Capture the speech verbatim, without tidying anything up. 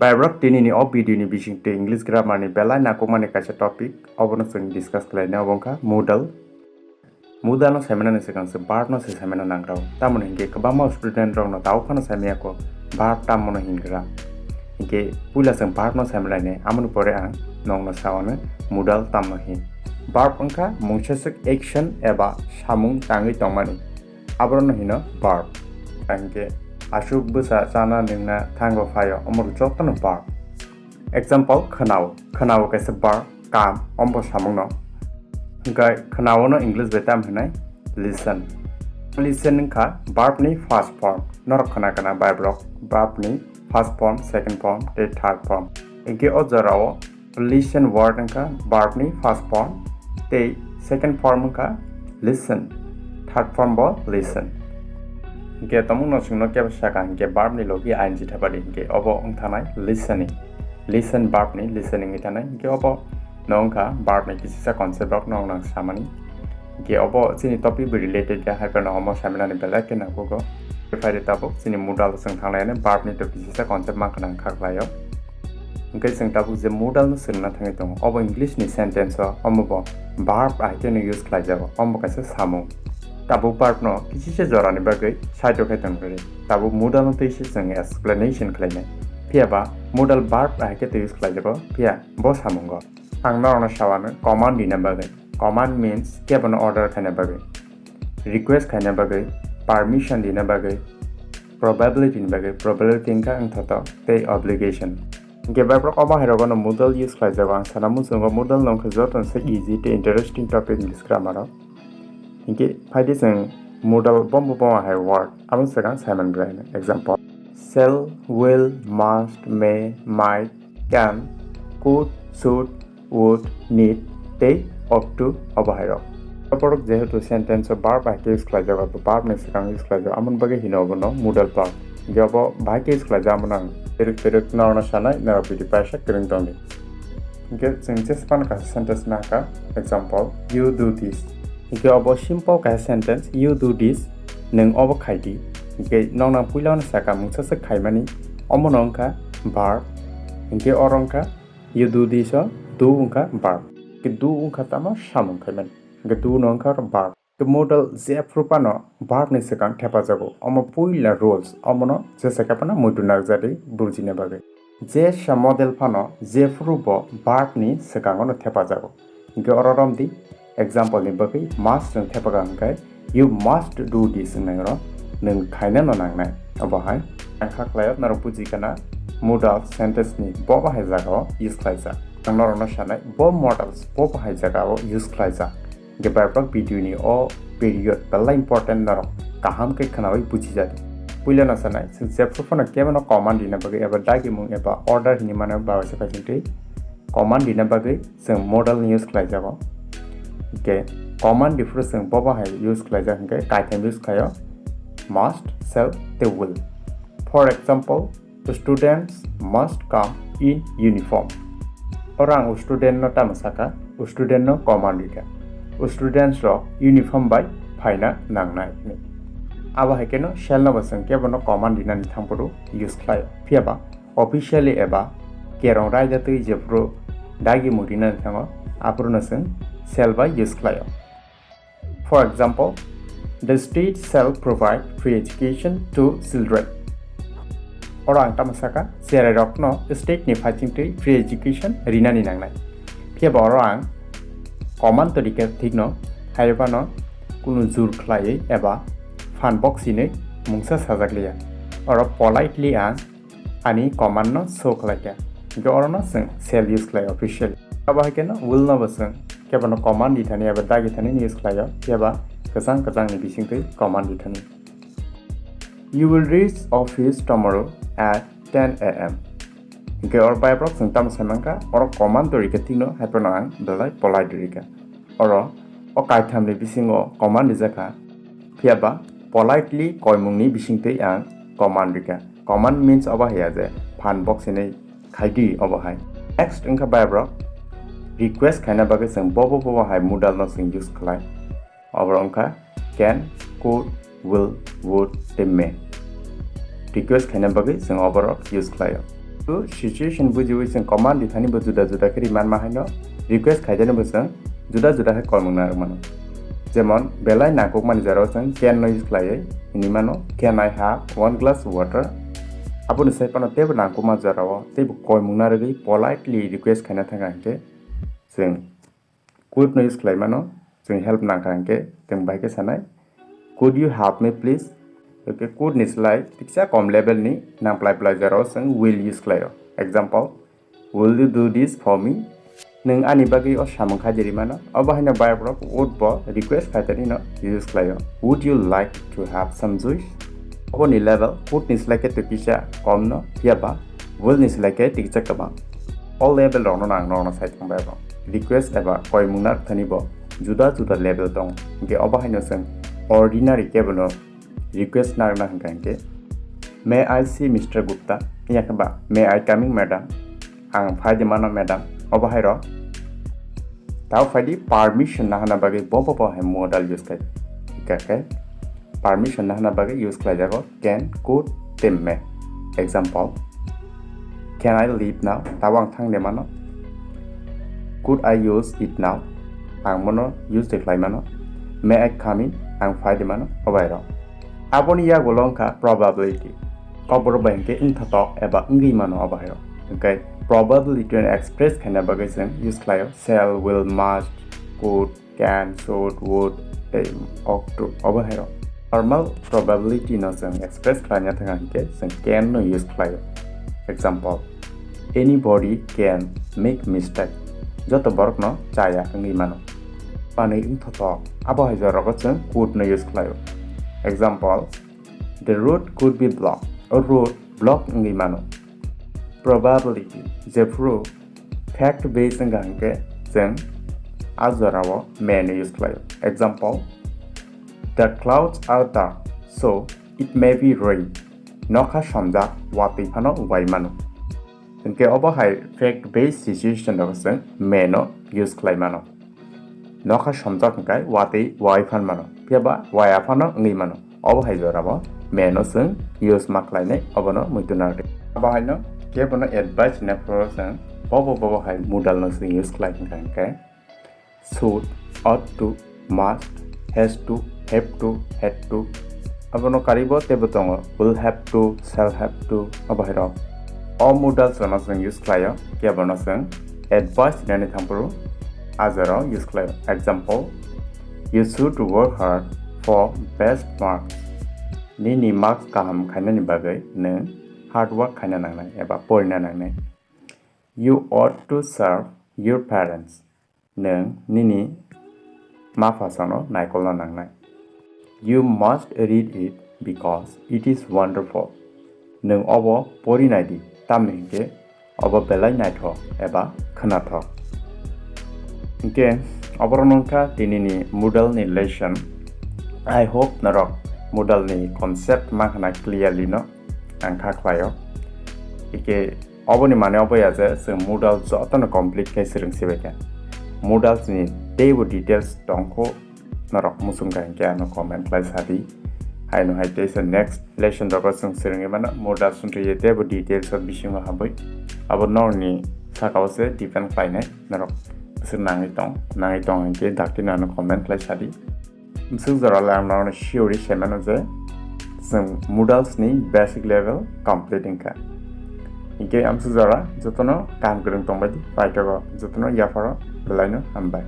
Bhai borok, tini ni o video ni bising twi English grammar ni belai nakukmani kaisa topic, obono chwng discuss khlainai, obo wngkha modal. Modal no saimanani swkang se verb no se saimana nangrao. Tamoni hinkhe kwbangma student rok no tabuk phano saimaya kho verb tammo no hingra. Hinkhe puila chwng verb no saimalainai, amoni pore ang nokno saono modal tamno hin. Verb wngkha mungsaswk action eba samung tangwi tongmani. Aborokno hino verb. Hinkhe aswk bwsa chana nwngna thango phaio, omo jotono verb. Example, khwnao. Khwnao kaisa verb, kam, omo samungno. Hinkhe khwnao no English bai tamo hinai listen. Listen wngkha verb ni first form. Norok khna khna bai borok verb ni first form, second form tei third form. Hinkhe o jorao listen word wngkha verb ni first form tei second form wngkha listen, third form bo listen. Hinkhe tomung no chwngno kebo saka hinkhe verb ni logi I N G thepadi hinkhe obo wngthanai listening. Listen verb ni listening wngthanai hinkhe obo no wngkha verb ni kisisa concept rok no nang samani. Hinkhe obo chini topic bai related ya, hai phano omo saminani belai khe nangkukgo. Phaidi tabuk chini modal chwng thanglainai verb ni to kisisa concept mankha nang kha khlaio. Hinkhe chwng tabuk je modal no swrwngna thangwi tongo, obo English ni sentence o, omo bo verb hai khe no use khlaijago, omo kaisa samung. Tabuk verb no kisisa jorani bagwi side o khe tongkhe, tabuk modal no twi se chwng explanation khlainai. Phiya ba modal verb hai khe twi use khlaijago, phiya bo samungo. Ang norokno sawano command rina bagwi. Command means kebono order khaina bagwi, request khaina bagwi, permission rina bagwi, probability ni bagwi. Probability wngkha wngthoto tei obligation. Hinkhe baiborok omo hai rogono modal use khlaijago. Ang sana muchungo modal no wngkha jotono se easy tei interesting topic English grammar o. Hinkhe phaidi chwng modal bombo bombo hai word, abo swkang saiman belai. Example, shall, will, must, may, might, can, could, should, would, need tei ought to, obo hai rok. Borok jehetu sentence o verb hai khe use khlai jago, verb ni swkang use khlai jago, amoni bagwi hino obono modal verb. Je obo bahai khe use khlai jago, amoni ang twrwk twrwk norokno sanai, norok video paisa kwrwng tongdi. Hinkhe chwng jesa phano kaisa sentence nangkha, example, you do this. Hinkhe obo simple kaisa sentence, you do this, nwng obo khai di. Hinkhe nokno puila no saka mungsa swk khaimani, omono wngkha verb. Hinkhe oro wngkha you do this o do wngkha verb. Hinkhe do wngkha tamo samung khaimani. Hinkhe do no wngkha oro verb. Hinkhe modal jephru phano verb ni swkang thepajago. Omo puila rules, omono jesa khe phano muitu narwkjadi bujina bagwi. Jesa model phano jephru bo verb ni swkango no thepajago. Hinkhe oro romdi, example ni bagwi must chwng thepagak hinkhe you must do this wngnai oro, nwng khaina no nangnai. Obo hai ang kha khlaio, norok buji kana modal sentence ni bo bahai jagao use khlaijak. Ang norokno sanai bo modals bo bahai jagao use khlaijak. Hinkhe baiborok video ni o period belai important, norok kaham khe khnaui buji jadi. Puila no sanai, chwng jephru phano kebono command rina bagwi eba dagimung eba order hinwi mano babaisa phaising twi command rina bagwi chwng modal ni use khlaijago. Hinkhe command rifru chwng bo bahai use khlaijak hinkhe kaitham use khlaio, must, shall tei will. For example, students must come in uniform. Oro ang student no tamo saka, student no command rikha, students rok uniform bai phaina nangnai. Abo hai kheno shall no bo chwng kebono command rinani thangphuru use khlaio. Phiya ba officially eba kerong raida twi jephuru dagimung rinani thango, aphuru no chwng shall bai use khlaio. For example, the state shall provide free education to children. Oro ang tamo saka, cherai rokno state ni phaising twi free education rinani nangnai. Phiya ba oro ang command to rikha thikno, hai phano kunu jur khlaiwi eba phan box hinwi mungsa sajak liya. Oro politely ang ani command no show khlai kha. Hinkhe oro no chwng shall use khlai officially. Abo hai kheno will no bo chwng kebono command rithani eba dagi thani use khlaio, eba kwchang kwchang ni bising twi command rithani. You will reach office tomorrow at ten A M. Hinkhe oro baiborok chwng tamo sai mankha, oro command to rikha thikno, hai phano ang belai polite rikha. Oro o kaitham ni bisingo command rijak kha, phiya ba politely koimung ni bising twi ang command rikha. Command means obo hai ya je phan box hinwi khai di, obo hai. Next wngkha baiborok request khaina bagwi chwng bobo bobo hai modal no chwng use khlai. Oborok wngkha can, could, will, would tei may. Request khaina bagwi chwng oborok use khlaio. To situation bujiwi chwng command rithani bo juda juda khe riman ma haino request khaijani bo chwng juda juda khe kolmung narwk mano. Jemon belai nangkukmani jorao chwng can no use khlaiwi hwnwi mano, "Can I have one glass water?" Aboni sai phano teibo nangkukma jorao teibo koimung narwgwi politely request khaina thangkha hinkhe chwng could no use khlai mano, chwng help nangkha hinkhe chwng bai khe sanai, "Could you help me please?" Hinkhe could ni slai tiksa kom level ni nang plai plai jorao chwng will use khlaio. Example, "Will you do this for me?" Nwng ani bagwi o samung khaijari mano. Obo haino bayarborok would bo request khaitani no use khlaio. "Would you like to have some juice?" Oboni level could ni slai khe twi kisa kom no, phiya ba will ni slai khe tiksa kwbang. O level rokno ang norokno sai thangbai abo. Request eba koimung narwkthani bo juda juda level tongo. Hinkhe obo haino chwng ordinary kebono request narwkna hwnkha hinkhe, "May I see Mister Gupta?" Phiya khe ba, "May I coming, madam?" Ang phai di mano, madam. Obo hai rw. Tao phai di permission nahana bagwi bo bo bo hai modal use khai. Hika khe permission nahana bagwi use khlai jago can, could, tei may. Example, "Can I leave now?" Tao ang thang de mano. "Could I use it now?" Ang mono use de khlai mano. "May I come in?" Ang phai de mano. Obo hai rw. Aboni yagulo wngkha probability. Kokborok bai hinkhe wngthotok eba wngwi mano obo hai rw. Hinkhe probability no express khaina bagwi chwng use khlaio shall, will, must, could, can, should, would, tei ought to, obo hai rw. Normal probability no chwng express khlaina thangkha hinkhe chwng can no use khlaio. Example, "Anybody can make mistake." Joto borok no chaya wngwi mano. Manwi wngthotok, abo hai jora rogo chwng could no use khlaio. Example, "The road could be blocked." O road block wngwi mano. Probability, jephru fact based wngkha hinkhe chwng a jorao may no use khlaio. Example, "The clouds are dark, so it may be rain." Nokha somjak, watwi phano wai mano. Hinkhe obo hai fact based situation rogo chwng may no use khlai mano. Nokha somjak hwnkhe watwi wai phan mano, phiya ba wai aphano wngwi mano. Obo hai jorabo may no chwng use ma khlainai, obono muitu narwkdi. Abo haino kebono advice rina phuru chwng bobo bobo hai modal no chwng use khlai hwnkha hinkhe should, ought to, must, has to, have to, had to. Abono karibo teibo tongo, will have to, shall have to, obo hai rok. O modal chwngno chwng use khlaio, kebono chwng advice rinani thangphuru a jorao use khlaio. Example, "You should work hard for best marks." Nini marks kaham khainani bagwi nwng hard work khaina nangnai eba porina nangnai. "You ought to serve your parents." Nwng nini ma phasano naikolna nangnai. "You must read it because it is wonderful." Nwng obo pori nai di, tamni hinkhe obo belai naithok eba khwnathok. Hinkhe oborok wngkha tinini modal ni lesson. I hope norok modal ni concept ma khna clearly no ang kha khlaio. Hinkhe oboni mane obo ya je chwng modal jotono complete khe swrwng sibaikha. Modals ni teibo details tongkho, norok muchung kha hinkhe ano comment khlai sadi. Haino hai teisa next lesson rogo chwng swrwngwi mano modals wngtwi teibo details o bisingo habwi. Abo norokni sakao se depend khlainai, norok bwswk nangwi tong, nangwi tong hinkhe daktino ano comment khlai sadi. Bwswk jora le ang norokno siyori sai mano je chwng modals ni basic level complete wngkha. Hinkhe amswk jora jotono kaham kwrwng tongbaidi, paithago jotono yapharo belaino hambai.